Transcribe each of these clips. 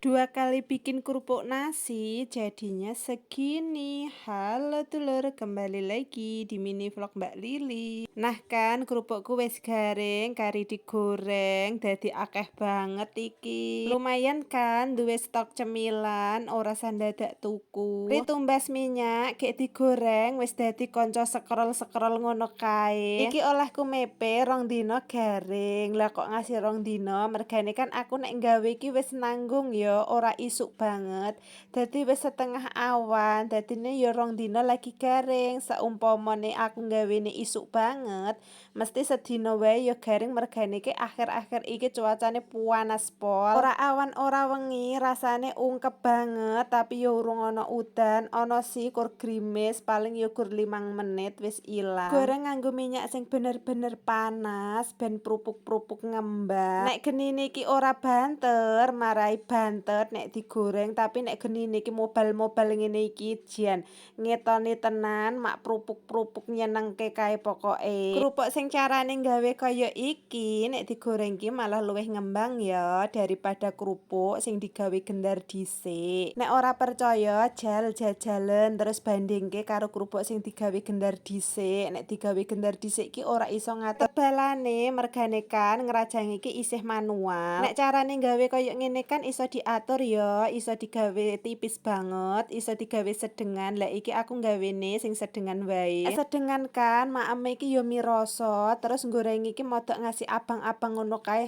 Dua kali bikin kerupuk nasi jadinya segini. Halo dulur, kembali lagi di mini vlog Mbak Lili. Nah kan kerupukku wis garing, kari digoreng, dadi akeh banget iki. Lumayan kan duwe stok cemilan, ora usah ndadak tuku. Ditumbas minyak, gek digoreng wis dadi kanca scroll-scroll ngono kae. Iki olehku mepe 2 dina garing. Lah kok ngasi 2 dina? Mergane kan aku nek gawe iki wis nanggung ya, ora isuk banget. Dadi wis setengah awan, dadine ya 2 dina lagi garing. Saumpamane aku gawene isuk banget, mesti sedina wae ya garing, mergane iki akhir-akhir iki cuacane puanas pol. Ora awan ora wengi, rasane ungkep banget, tapi ya urung ana udan. Ana sih kur grimis, paling ya gur 5 menit wis ilang. Goreng nganggo minyak sing bener-bener panas ben prupuk-prupuk ngembang. Nek genine iki ora banter, marai bantet nek digoreng, tapi nek genine iki mobal-mobal ngene iki jan ngetoni tenan, mak prupuk-prupuk, nyenengke kae pokoke. Kerupuk sing carane gawe kaya iki nek digoreng ki malah luwih ngembang ya daripada kerupuk sing digawe gendar dhisik. Nek ora percaya, jal jajalen, terus bandingke karo kerupuk sing digawe gendar dhisik. Nek digawe gendar dhisik ki ora iso ngatur tebalane, mergane kan ngrajang iki isih manual. Nek carane gawe kaya ngene kan iso diatur ya, iso digawe tipis banget, iso digawe sedengan. Lah iki aku gawene sing sedengan wae. Sedengan kan maeme iki ya mirasa, terus goreng iki modok ngasi abang-abang ngono kae,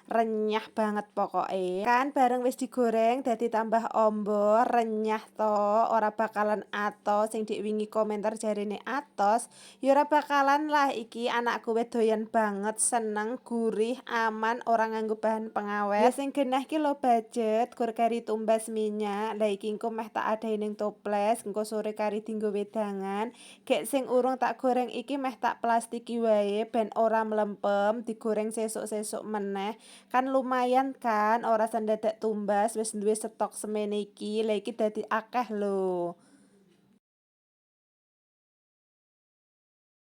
renyah banget pokoke. Kan bareng wis digoreng dadi tambah ombo, renyah to, ora bakalan atos. Sing dik wingi komentar jarene atos, ya ora bakalan lah iki, anakku wis doyan banget, seneng, gurih, aman, ora nganggo bahan pengawet. Ya sing genah ki lo budget, gur kari tumbas minyak. Lah iki engko meh tak adahi ning toples, engko sore kari dinggo wedangan. Gek sing urung tak goreng iki meh tak plastiki wae ben ora mlempem, digoreng sesuk-sesuk meneh. Kan lumayan kan, ora usah ndadak tumbas, wis duwe stok semene iki. Lah iki dadi akeh lho.